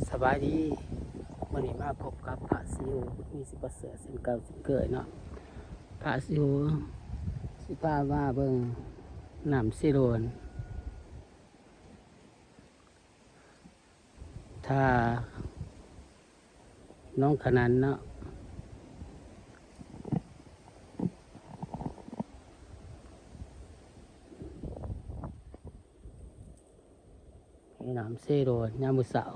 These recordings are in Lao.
ສະບາຍດີ ມື້ນີ້ມາພົບກັບພະສີໂຫ ບຸດມີ ສິປະເສີດ ເຊັ່ນເກົ່າເຊັ່ນເຄີຍເນາະ. ພະສີໂຫຊິພາມາເບິ່ງນ້ຳເຊໂດນ ທ່າໜອງຂະນັນເນາະ. ແມ່ນ້ຳເຊໂດນ ຍາມມື້ເຊົ້າ.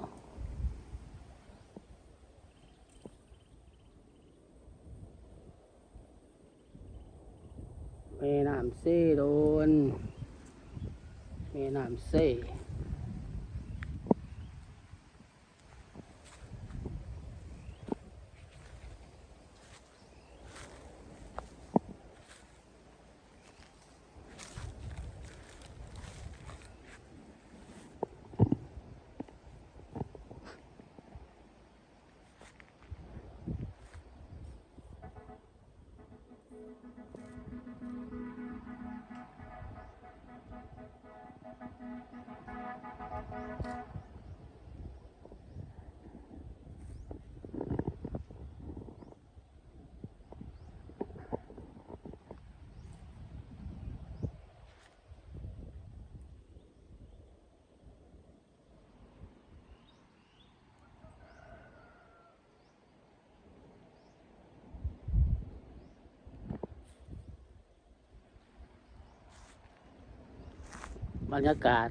ແມ່ນ້ຳເຊໂດນ ແມ່ນ້ຳເຊ. ບັນຍາກາດ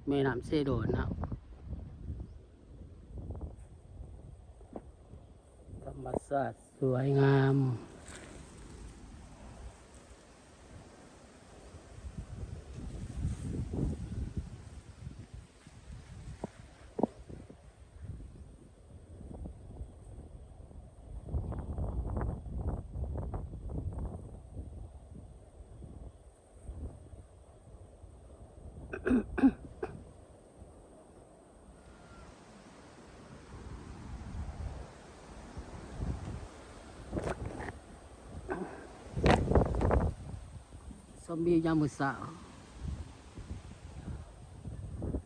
ແມ່ນ້ຳເຊໂດນເນາະ ທຳມະຊາດສວຍງາມ. ຊົມວິວຍາມມື້ເຊົ້າ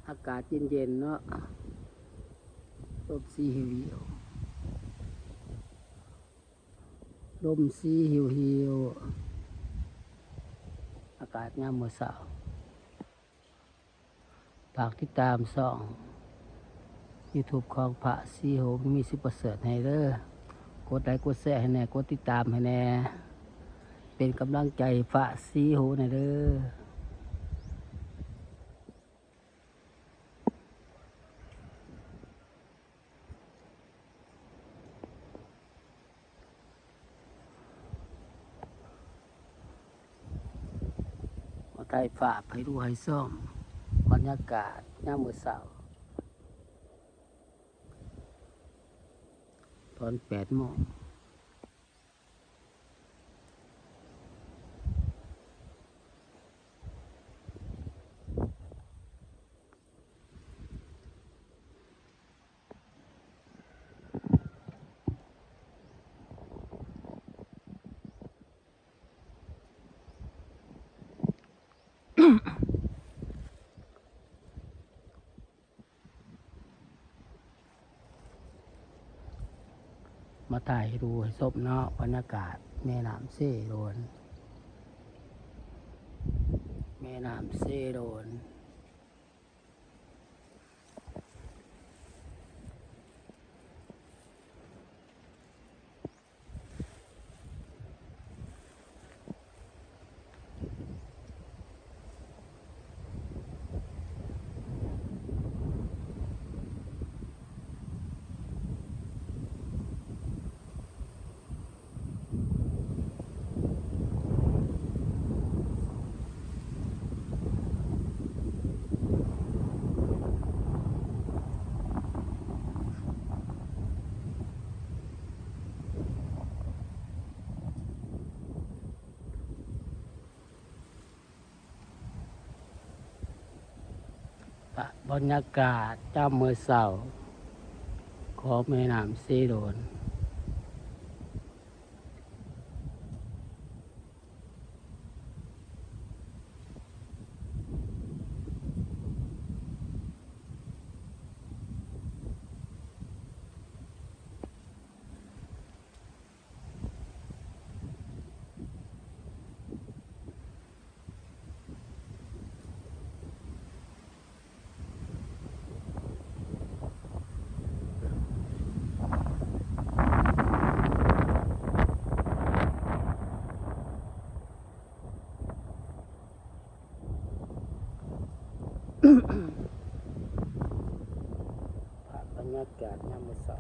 ອາກາດເຢັນໆເນາະ ລົມຊີຫິວໆ. ລົມຊີຫິວໆ ອາກາດຍາມມື້ເຊົ້າ. ຝາກຕິດຕາມຊ່ອງຢູທູບຂອງພະສີໂຫ ບຸດມີ ສິປະເສີດ ໃຫ້ເດີ. ກົດໄລກົດແຊໃຫ້ແດ່ ກົດຕິດຕາມໃຫ້ແດ່ ເປັນກຳລັງໃຈໃຫ້ພະສີໂຫແດ່ເດີ. ມາຖ່າຍພາບໃຫ້ດູໃຫ້ຊົມ ບັນຍາກາດຍາມມື້ເຊົ້າ ຕອນແປດໂມງ. ມາຖ່າຍໃຫ້ດູໃຫ້ຊົມເນາະ ບັນຍາກາດແມ່ນ້ຳເຊໂດນ ແມ່ນ້ຳເຊໂດນ. ພາບບັນຍາກາດຍາມມື້ເຊົ້າຂອງແມ່ນ້ຳເຊໂດນ. ອາກາດຍາມມື້ເຊົ້າ.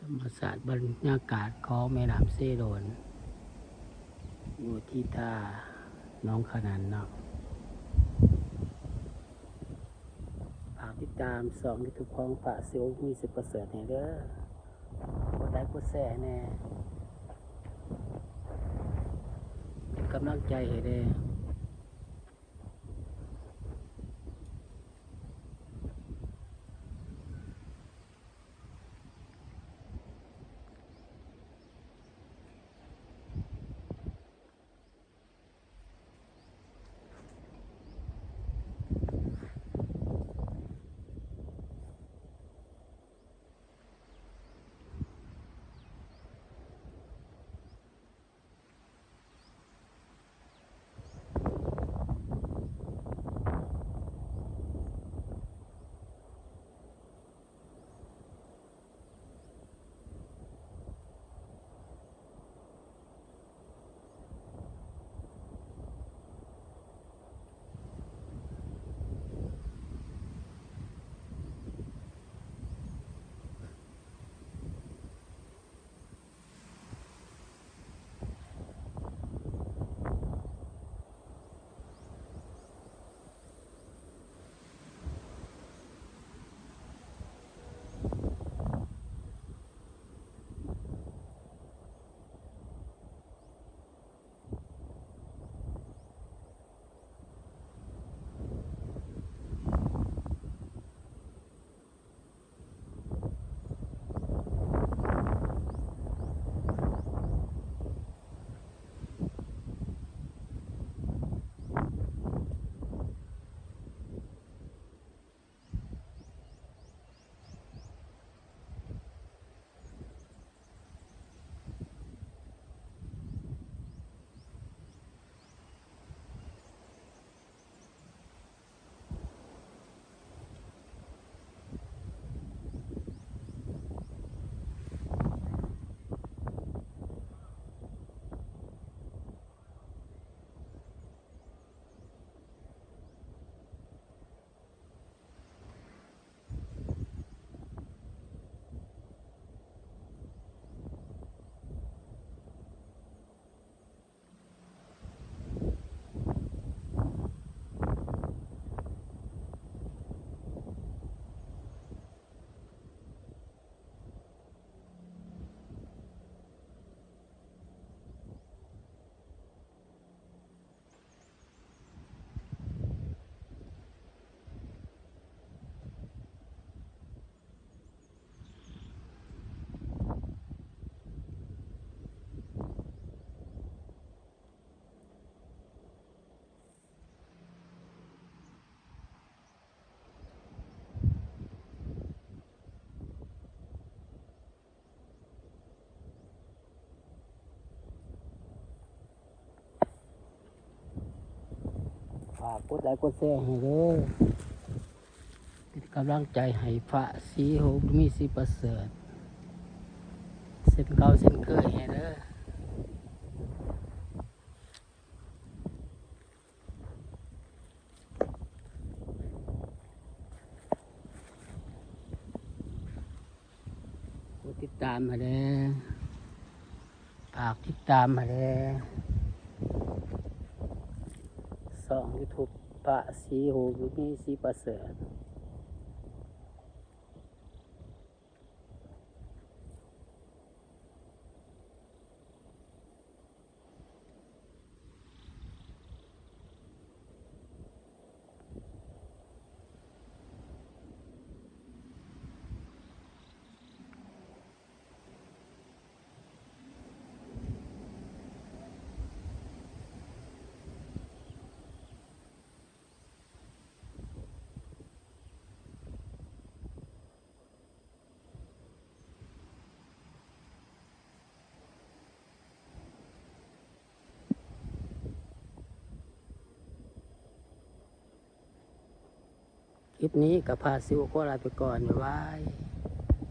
ທຳມະຊາດບັນຍາກາດຂອງແມ່ນ້ຳເຊໂດນ ຢູ່ທີ່ທ່າໜອງຂະໜັນເນາະ. ຝາກຕິດຕາມຊ່ອງຢູທູບຂອງພະສິວ ມີສຸກປະເສີດ ໃຫ້ເດີ. ກົດໄລກົດແຊໃຫ້ແດ່ ເປັນກຳລັງໃຈໃຫ້ແດ່. າກກົດໄລກົດແຊໃຫ້ເດີ້ ເປັນກຳລັງໃຈໃຫ້ພະສີໂຫ ບຸນມີ ສີປະເສີດ ເຊັ່ນເກົ່າເຊັ່ນເຄີຍໃຫ້ເດີ້. ກົດຕິດຕາມໃຫ້ແດ່ ຝາກຕິດຕາມໃຫ້ແດ່ ຊ່ອງຢູທູບ ພະສີໂຫ ບຸນມີ ສີປະເສີດ. ຄລິບນີ້ກໍພາຊິວຂໍລາໄປກ່ອນ ບາຍບາຍ.